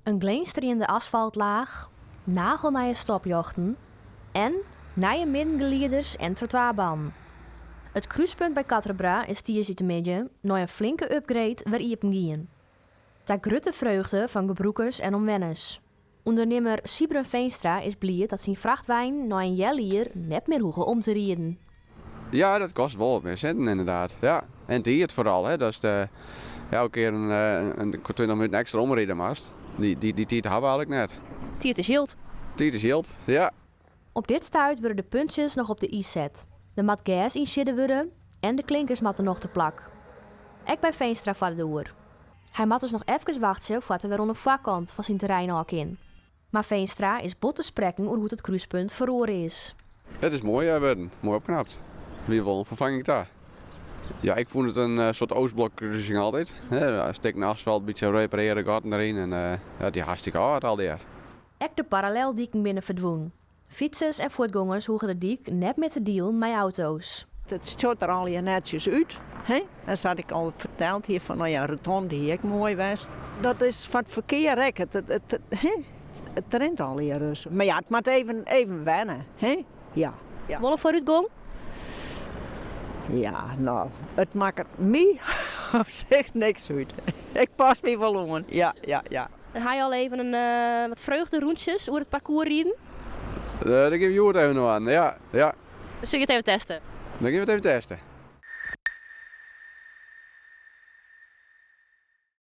In glinsterjende asfaltlaach, nagelnije stopljochten en nije middengelieders en trottoirbannen. It krúspunt by Quatre is tiisdeitemiddei nei in flinke upgrade wer iepen gien. Ta grutte freugde fan gebrûkers en omwenners. Undernimmer Sybren Veenstra is bliid dat syn frachtweinen nei in healjier net mear hoege om te riden. Ja, dat kostet wol wat mear sinten ynderdaad. Ja. En tiid foaral, hè. Datst elke kear in 20 minuten ekstra omride moatst. Dy tiid ha we eigenlik net. Tiid is jild. Tiid is jild, ja. Op dit stuit wurde de puntsjes noch op de i set. Der moat gers ynsiedde wurde en de klinkers moatte noch te plak. Ek by Veenstra foar de doar. Hy moat dus noch efkes wachtsje foar't er wer oan de foarkant fan syn terrein ôf kin. Mar Veenstra is bot te sprekken oer hoe't it krúspunt feroare is. It is moai wurden, moai opknapt. Wie wol in ferfanging ta. Ja, ik fûn it in soart Oostblokkrusing altyd. Stikken asfalt, bytsje reparearre gatten deryn en ja, dy hartstikke âld allegear. Ek de paralleldiken binne ferdwûn. Fytsers en fuotgongers hoege de dyk net mear te dielen mei auto's. It sjocht der allegear netsjes út. Hè? En sa't ik al ferteld hie, fan no ja, rotonde hie ek moai west. Dat is foar it ferkear ek. It, it, it, hè? It rint allegear dus. Mar ja, it moat even, even wenne. Hè? Ja. Ja. Wol in foarútgong? Ja, no, it makket my op sich niks út. Ik pas my wol oan. Ja, ja, ja. En ha je al even in wat freugderûntsjes oer it parkoers riden? Dêr gean we hjoed even oan, ja, ja. Dan sil ik it even teste. Dan gean we it even teste.